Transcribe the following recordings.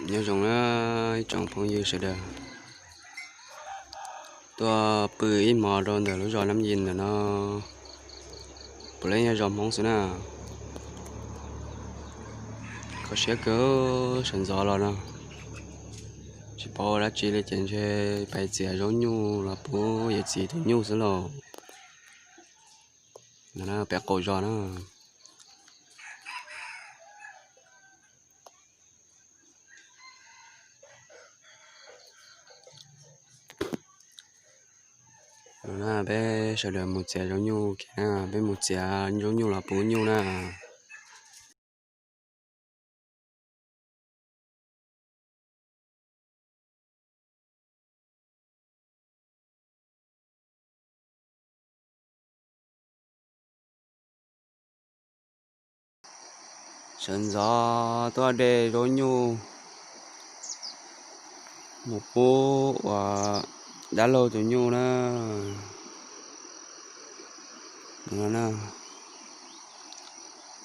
Nyob zoo na ib tsoom phooj ywg sawv daws, tuaj pw ib hmos rau ntawm lub zos Nab Yis ntawm no, puav leej yog zos Hmoob xwb na. Kho siab kawg, sawv ntxov los no tsis paub ua dab tsi li ces ntshe pais txiav zaub nyuj los pub yawm txiv tus nyuj xwb lauj. Peb qaum zos na. Peb sawv daws mus txiav zaub nyuj, peb mus txiav zaub nyuj los pub nyuj na. Sawv ntxov tuaj de zaub nyuj mus pub uas dab laug tus nyuj na.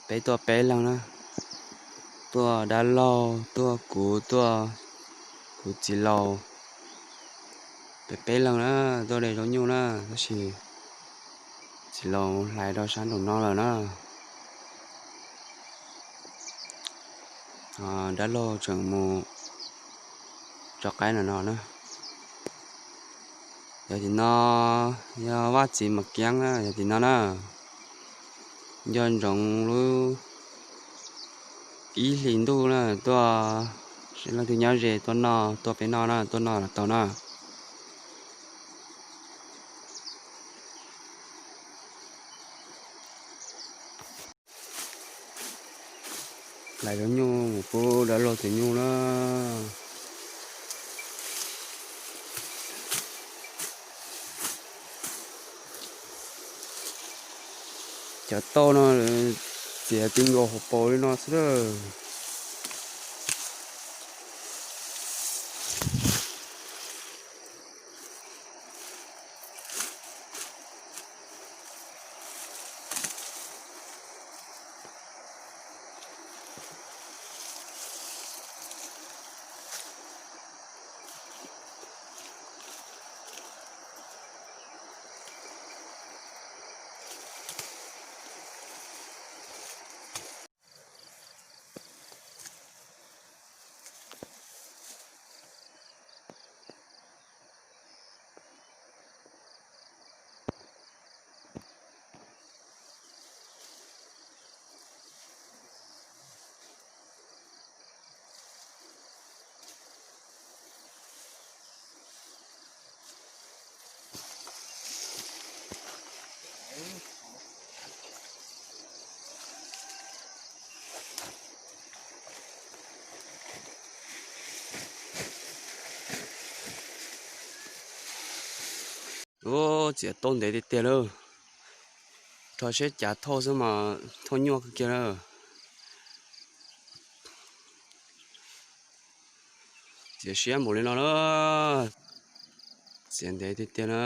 Peb tuaj peb leeg na, tuaj dab laug, tuaj kuv, tuaj kuv txiv laus. Peb peb leeg na, tuaj de zaub nyuj na, tab sis txiv laus hlais rau sab nraum no lawm na. Dab laug tseem mus tso qaib no no na. Yog tim no yog vaj txiv Mas Kiab na, yog tim no na. Nco ntsoov lub ib hlis ntuj na tuaj, leej twg nyob ze tuaj noj, tuaj peb noj na, tuaj noj los tau na. Hlais zaub nyuj mus pub dab laug tus nyuj na. Cov tauj no txiav ti nkaus hauv paus li no xwb. Ub, txiav tau ntev tiag tiag lawm. Rho siab cav thauj xwb mas thauj nyuaj kawg kiag lawm. Txiav siab npaum li no na. Txiav ntev tiag tiag na.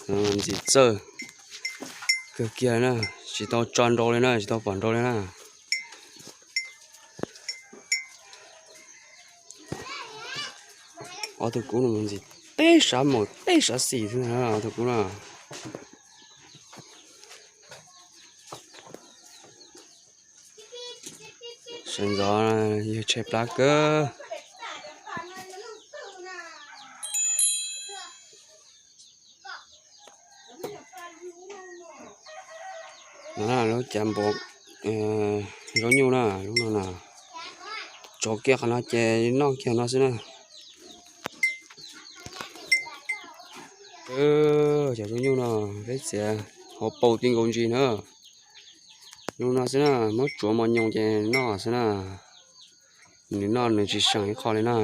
Ntxim txawj kawg kiag na, tsis tau tso nrau li na, tsis tau pom nrau li na. Ob tug kub no mus ntxim teb sav maum teb sav xis xwb na, ob tug kub na. Sawv ntxov yawg tshaib plab kawg. No na lub cav npua zaub nyuj na, lub no na. Tsau kiag qhov no ces noj kiag no xwb na. Cov zoo nyuj no peb txiav hauv paus ti nkaus ntsis na. Zoo no xwb na, muab tsuav mos nyoos ces noj xwb na. Nws noj nws tsis seem ib qho li na.